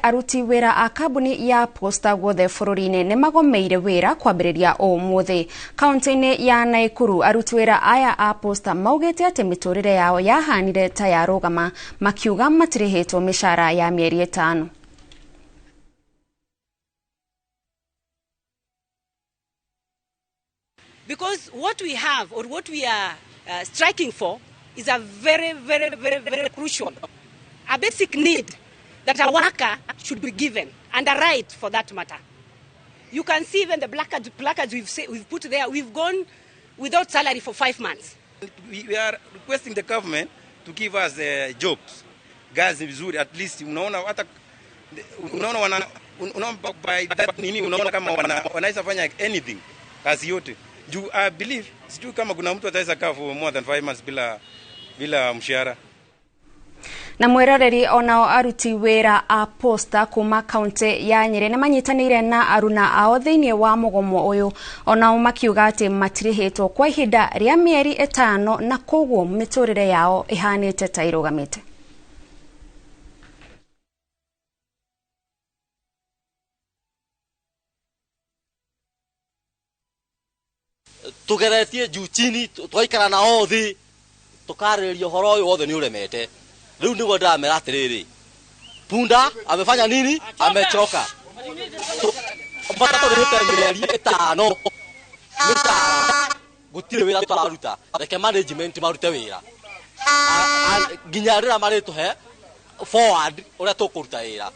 Aruti wĩra a kambuni ya Posta guothe bũrũri-inĩ nĩ magomeire wĩra kwambĩrĩria ũmũthĩ. Kaunti-inĩ ya Naikuru, aruti wĩra aya a Posta maugĩte atĩ mĩtũrĩre yao yahanire ta yarũgama, makiuga matirĩhĩtwo mĩcara ya mĩeri 5. Because what we have or what we are striking for is a very, very, very, very crucial, a basic need that a worker should be given, and a right for that matter. You can see even the placards we've put there, we've gone without salary for 5 months. We are requesting the government to give us jobs. Kazi vizuri, at least unaona hata unaona wana unaona by that nini unaona kama wanaweza fanya anything, kazi yote. Juu I believe sijui kama kuna mtu ataweza kaa for more than 5 months bila mshahara. Na mwiroreri onao aruti wĩra a Posta kuma kaunti ya Nyeri nĩ manyitanĩire na aruna ao thĩinĩ wa mũgomo ũyũ, onao makiuga atĩ matirĩhĩtwo kwa ihinda rĩa mĩeri 5 na koguo mĩtũrĩre yao ĩhanĩte ta ĩrũgamĩte. Tugeretie juu chini, twaikara nao thĩ, tukarĩrĩria ũhoro ũyũ wothe nĩ ũremete. Rĩu nĩguo ndĩramera atĩrĩrĩ, punda amefanya nini? Amechoka. Mpaka tũrĩhĩte mĩeri 5 mĩcara, gũtirĩ wĩra tũraruta. Reke management marute wĩra nginya rĩrĩa marĩtũhe forward ũrĩa tũkũruta wĩra.